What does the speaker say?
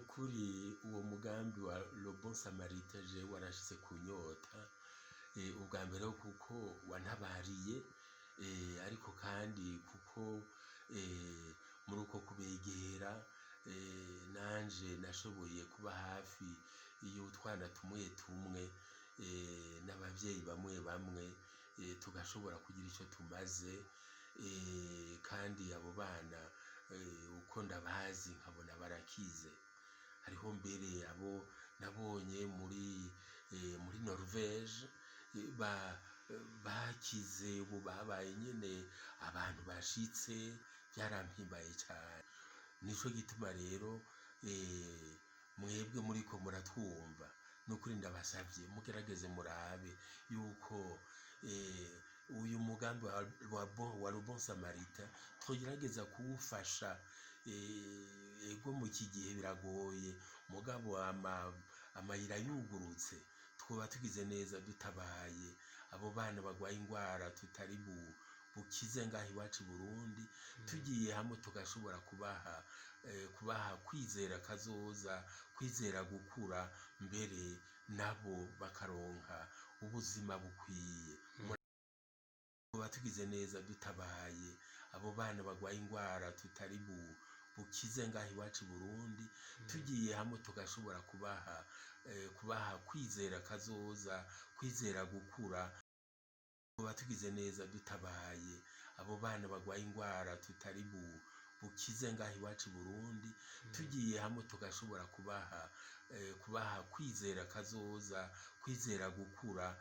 Nukuri uwo mugambi wa Le Bon Samaritain je warashitse kunyota. Ubwa mbere ho kuko wantabariye, ariko kandi kuko muri uko kubegera nanje nashoboye kuba hafi y'utwana tumwe tumwe n'abavyeyi bamwe bamwe, tugashobora kugira ico tumaze, kandi abo bana uko ndabazi nkabona barakize. Hariho mbere abo nabonye muri Norvège bakize, ubu babaye nyene abantu bashitse. Byarampimbaye cyane. Nico gituma rero mwebwe muriko muratwumva, nukuri ndabasavye mugerageze murabe yuko uyu mugambi wa Le Bon Samaritain twogerageza kuwufasha. Ego, mu iki gihe biragoye, mugabo amayira yugurutse twoba tugize neza dutabaye abo bana bagwaye ingwara tutari bukize ngaho iwacu i Burundi. Tugiye hamwe tugashobora kubaha kwizera kazoza, kwizera gukura, mbere nabo bakaronka ubuzima bukwiye. Tuba tugize neza dutabaye abo bana bagwaye ingwara tutari bukize ngaho iwacu i Burundi. Tugiye hamwe tugashobora kubaha kwizera kazoza, kwizera gukura. Tuba tugize neza dutabaye abo bana bagwaye ingwara tutari bukize ngaho iwacu i Burundi. Tugiye hamwe tugashobora kubaha kwizera kazoza, kwizera gukura.